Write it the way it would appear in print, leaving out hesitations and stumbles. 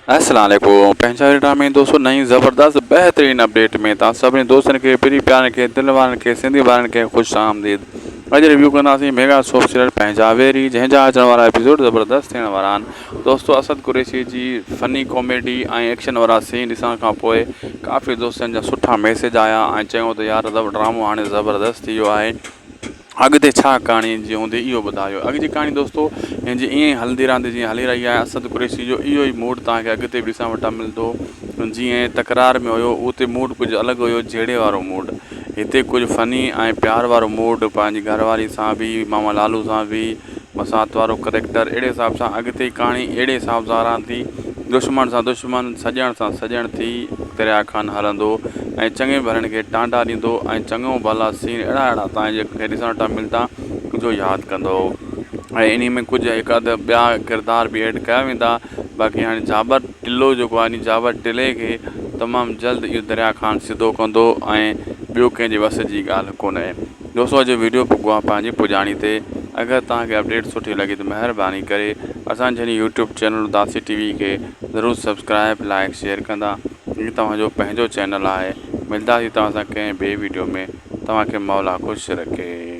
السلام عليڪم پنهنجا ڊرامي دوستو نئين زبردست بهترين اپڊيٽ ۾ توهان سڀني دوستن کي پري پيارن کي دل وارن کي سنڌي ڀائرن کي خوش آمديد اڄ ريويو ڪنداسين ميگا سوپ سيريل پنهنجا ويري جنهن جا اچڻ وارا ايپيسوڊ زبردست ٿيڻ وارا آهن دوستو اسد قريشي جي فني ڪاميڊي ۽ ايڪشن وارا سين ڏسڻ کان پوء ڪافي دوستن جا سٺا ميسيج آيا ۽ چيو ته يار ڊرامو هاڻي زبردست ٿي ويو آهي اڳتي ڇا ڪهاڻي جي هوندي اهو ٻڌايو. اڳ جي ڪهاڻي دوستو هن جي ائين ئي هلندي رهندي جيئن هلي رهي آهي اسد قريشي جو اهو ئي موڊ توهان کي اڳتي به ڏسڻ وٽان ملندو جيئن تڪرار ۾ هيو اتي موڊ ڪجهه الڳ هيو جهيڙي وارو موڊ هتي ڪجهه فني ۽ پيار وارو موڊ پنهنجي گهر واري سان به ماما لالو سان به مسات وارو ڪريڪٽر اهڙي حساب سان اڳتي ڪهاڻي اهڙي حساب سان رهندي دشمن سان دشمن سڄڻ سان سڄڻ ٿي دريا خان هلندو ۽ چڱي ڀلن کي ٽانڊا ڏيندو ۽ چڱو ڀلا سين اهڙا اهڙا تان جي کي ڏسڻ وٽان ملدا جو ياد ڪندو ۽ انهي ۾ ڪجهه هڪ اڌ ٻيا ڪردار به ايڊ ڪيا ويندا باقي هاڻي جابر ٽلو جيڪو آهي انهي جابر ٽلي کي تمام جلد اهو دريا خان سڌو ڪندو ۽ ٻيو ڪنهن جي وس جي ڳالهه ڪونهي دوستو اڄ جو ويڊيو پڳو آهي پنهنجي پڄاڻي تي اگر توهان کي اپڊيٽ سٺي لڳي ته مهرباني ڪري اسان جي هن يوٽيوب چينل اداسي ٽي وي کي ضرور سبسڪرائب لائڪ شيئر ڪندا هي توهان جو پنهنجو چينل آهي ملداسين توهان سان ڪنهن ٻي ويڊيو ۾ توهان کي مولا خوش رکي.